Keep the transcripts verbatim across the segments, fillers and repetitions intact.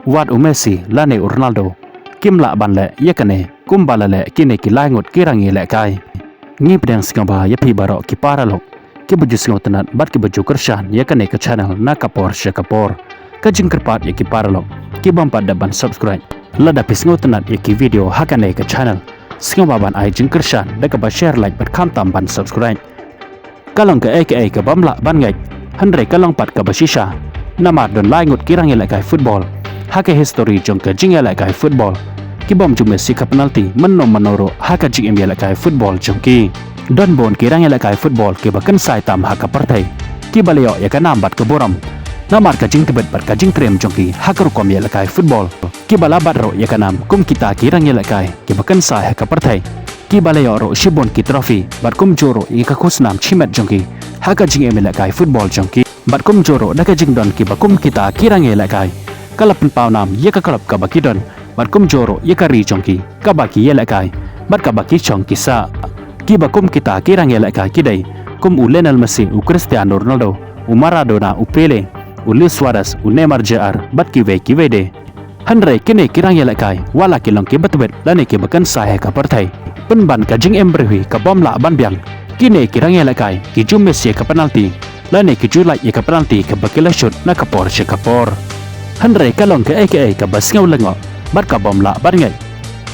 wat u Messi lane u Ronaldo kim lah ban leh ïa kane kumba la leh kine ki lai ngut ki rangïalehkai. Ngi pdiang sngewbha ïa phi baroh ki paralok kiba ju sngewtynnat bad kiba ju kyrshan ïa kane ka channel na ka por sha ka por. Ka jingkyrpad ïa ki paralok ki bym pat dep ban subscribe, lada phi sngewtynnat ïa ki video ha kane ka channel, sngewbha ban ai jingkyrshan da kaba share, like bad khamtam ban subscribe. Ka long kaei kaei ka bym lah ban ngeit, hynrei ka long pat kaba shisha. Namar don lai ngut ki rangïalehkai football ha ka history jong ka jingïalehkai football ki bym ju miss ïa ka penalty mynno mynno ruh ha ka jingim ïalehkai football jong ki. Don bun ki rangïalehkai football kiba kynsai tam ha ka pyrthei kiba la ïoh ïa ka nam bad ka burom namar ka jingtbit bad ka jingtriem jong ki ha ka rukom ïalehkai football. Kiba la bat ruh ïa ka nam kum kita ki rangïalehkai kiba kynsai ha ka pyrthei, kiba la ïoh ruh shibun ki trophy bad kumjuh ruh ïa ka khusnam shimet jong ki ha ka jingim ïalehkai football jong ki. Bad kumjuh ruh da ka jingdon kiba kum kita ki rangïalehkai, ka la pynpaw nam ïa ka club kaba ki don bad kumjuh ruh ïa ka ri jong ki kaba ki ïalehkai bad kaba ki shong ki sah. Kiba kum kita ki rangïalehkai ki dei kum u Lionel Messi, u Cristiano Ronaldo, u Maradona, u Pele, u Luis Suarez, u Neymar Jr bad kiwei kiwei de. Hynrei kine ki rangïalehkai, wat la ki long kiba tbit lane kiba kynsai ha ka pyrthei, pynban ka jingim briew hi ka bym lah ban biang. Kine ki rangïalehkai ki ju miss ïa ka penalty lane ki ju lait ïa ka penalty kaba ki la shoot na ka por sha ka por. Hynrei ka long kaei kaei kaba sngew lyngngoh bad ka bym lah ban ngeit.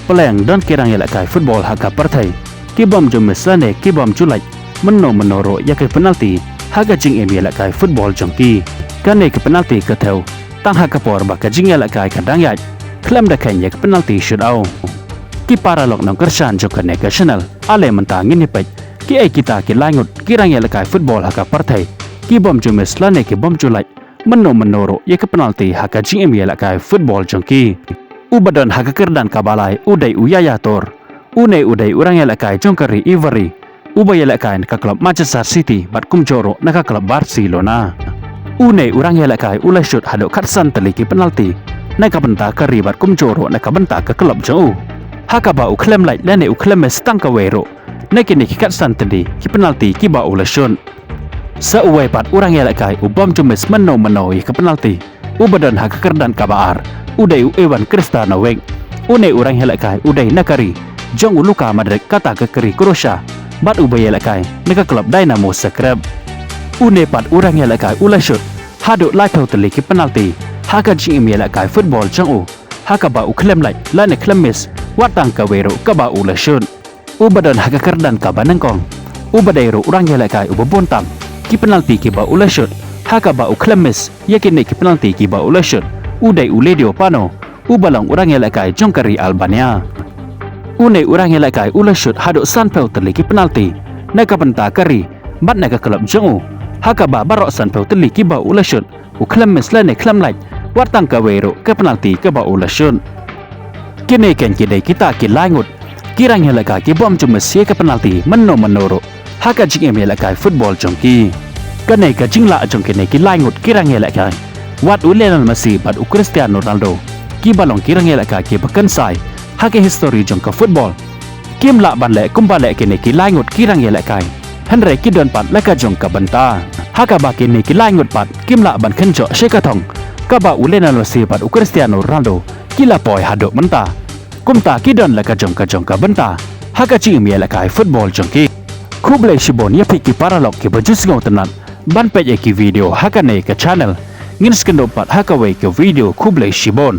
Pleng don ki rangïalehkai football ha ka pyrthei ki bym ju miss lane ki bym ju lait mynno mynno ruh ïa ka penalty ha ka jingim ïalehkai football jong ki. Kane ka penalty ka thew tang ha ka por ba ka jingïalehkai ka dang ïaid khlem da kheiñ ïa ka penalty shootout. Ki paralok nongkyrshan jong kane ka channel, ale mynta ngin ïa peit kiei kita ki lai ngut ki rangïalehkai football ha ka pyrthei ki bym ju miss lane ki bym ju lait mynno mynno ruh ïa ka penalty ha ka jingim ïalehkai football jong ki. Uba don ha ka kyrdan kaba lai u dei u Yaya Toure. Une u dei u rangïalehkai jong ka ri Ivory, uba ïalehkai na ka club Manchester City bad kumjuh ruh na ka club Barcelona. Une u rangïalehkai u la shoot haduh khatsan tylli ki penalty na ka bynta ka ri bad kumjuh ruh na ka bynta ka club jong u, ha kaba u khlem lait lane u khlem miss tang kawei ruh na kine ki khatsan tylli ki penalty kiba u la shoot. Sa uwei pat u rangïalehkai u bym ju miss mynno mynno ïa ka penalty, uba don ha ka kyrdan kaba ar, u dei u Ivan Kristanovic. Une u rangïalehkai u dei na ka ri jong u Luka Modric, kata ka ri Croatia, bad uba ïalehkai na ka club Dinamo Zagreb. Une pat u rangïalehkai u la shoot haduh laiphew tylli ki penalty ha ka jingim ïalehkai football jong u, ha kaba u khlem lait lane khlem miss wat tang kawei ruh kaba u la shoot. Uba don ha ka kyrdan kaba nyngkong, uba dei ruh u rangïalehkai uba bun tam ki penalty kiba u la shoot, ha kaba u khlem miss ïa kine ki penalty kiba u la shoot, u dei u Lilio Pano, uba long u rangïalehkai jong ka ri Albania. Une u rangïalehkai u la shoot haduh sanphew tylli ki penalty na ka bynta ka ri bad na ka club jong u, ha kaba baroh sanphew tylli kiba u la shoot u khlem miss lane khlem lait wat tang kawei ruh ka penalty kaba u la shoot. Kine kein ki dei kita ki lai ngut ki rangïalehkai ki bym ju miss ïa ka penalty mynno mynno ruh ha ka jingim ïalehkai football jong ki. Kane ka jinglah jong kine ki lai ngut ki rangïalehkai, wat u Lionel Messi bad u Cristiano Ronaldo, kiba long ki rangïalehkai kiba kynsai ha ka history jong ka football, kim lah ban leh kumba leh kine ki lai ngut ki rangïalehkai. Hynrei ki don pat la ka jong ka bynta, ha kaba kine ki lai ngut pat kim lah ban kynjoh sha ka thong kaba u Lionel Messi bad u Cristiano Ronaldo ki la poi haduh mynta. Kumta ki don la ka jong ka jong ka bynta ha ka jingim ïalehkai football jong ki. Khublei shibun ïa phi ki paralok kiba ju sngewtynnat ban peit ïa ki video ha kane ka channel. Ngin sa ïakynduh pat ha kawei ka video, khublei shibun.